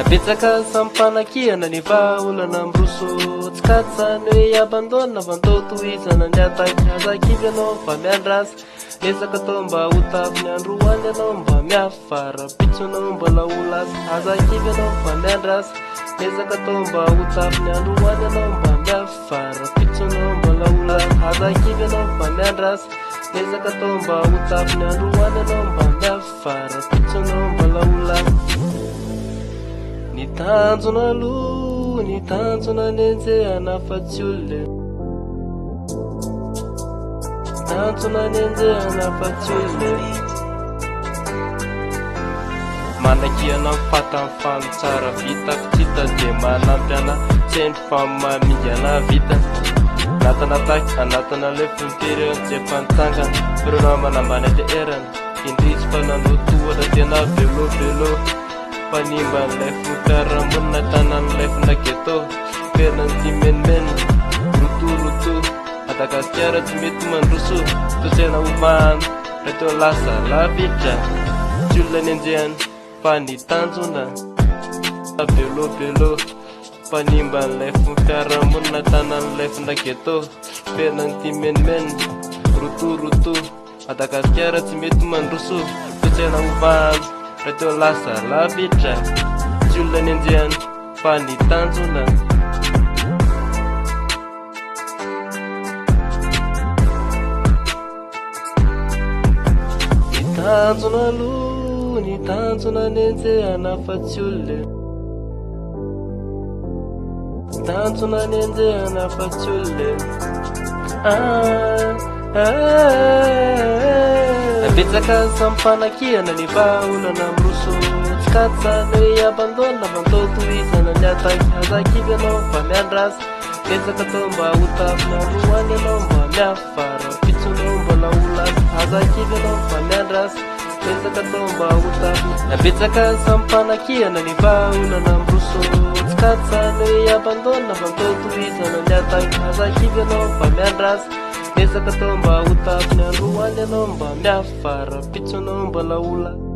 Betsaka samy mpanakihana ny vahaolana miroso. Tsy katsany hoe abandona fa ndao tohizana ny ataky. Aza kivy ianao fa miandrasa. Ezaka atao mba ho tafiny androany ianao mba miafy rahampitso ianao mbola ho lasa. Aza kivy ianao fa miandrasa. Ezaka atao mba ho tafiny androany ianao mba miafy rahampitso ianao mbola ho lasa. Aza kivy ianao fa miandrasa. Ezaka atao mba ho tafiny androany ianao mba miafy rahampitso ianao mbola ho lasa. Ny tanjona aloha, ny tanjona nenjehana fa tsy olona. Tanjona nenjehana fa tsy olona. Manakiana ny fatany fa ny tsara vitako tsy hita dia manampy ana tsendry fa mamingana vita. Anatina taky, anatina lefy mitery tsy efa nitsangana. Ireo namana ambany aterana, indrisy fa nanao tohatra tena velo velo. Mpanimba an'ilay fiarahamonina tanan'ilay fona ghetto. Perina ny tia menomenona, roto roto. Madagasikara tsy mety mandroso, toetsaina ho vahana, raha teo lasa lavitra. Tsy olona nenjehana fa ny tanjona. Belo belo, mpanimba an'ilay fiarahamonina tanan'ilay fona ghetto. Perina ny tia menomenona, roto roto. Madagasikara tsy mety mandroso, toetsaina ho vahana, raha teo lasa lavitra. Tsy olona nenjehana fa ny tanjona. Ny tanjona aloha, ny tanjona nenjehana fa tsy olona. Ny tanjona nenjehana fa tsy olona. Ah, ah. Betsaka samy mpanakihana ny vahaolana miroso. Tsy katsany hoe abandona fa ndao tohizana ny ataky. Aza kivy ianao fa miandrasa. Ezaka atao mba ho tafiny androany ianao mba miafy rahampitso ianao mbola ho lasa. Aza kivy ianao fa miandrasa. Ezaka atao mba ho tafiny. Betsaka samy mpanakihana ny vahaolana miroso. Tsy katsany hoe abandona fa ndao tohizana ny ataky. Aza kivy ianao fa miandrasa. Ezaka atao mba ho tafiny androany ianao mba miafy rahampitso ianao mbola ho lasa.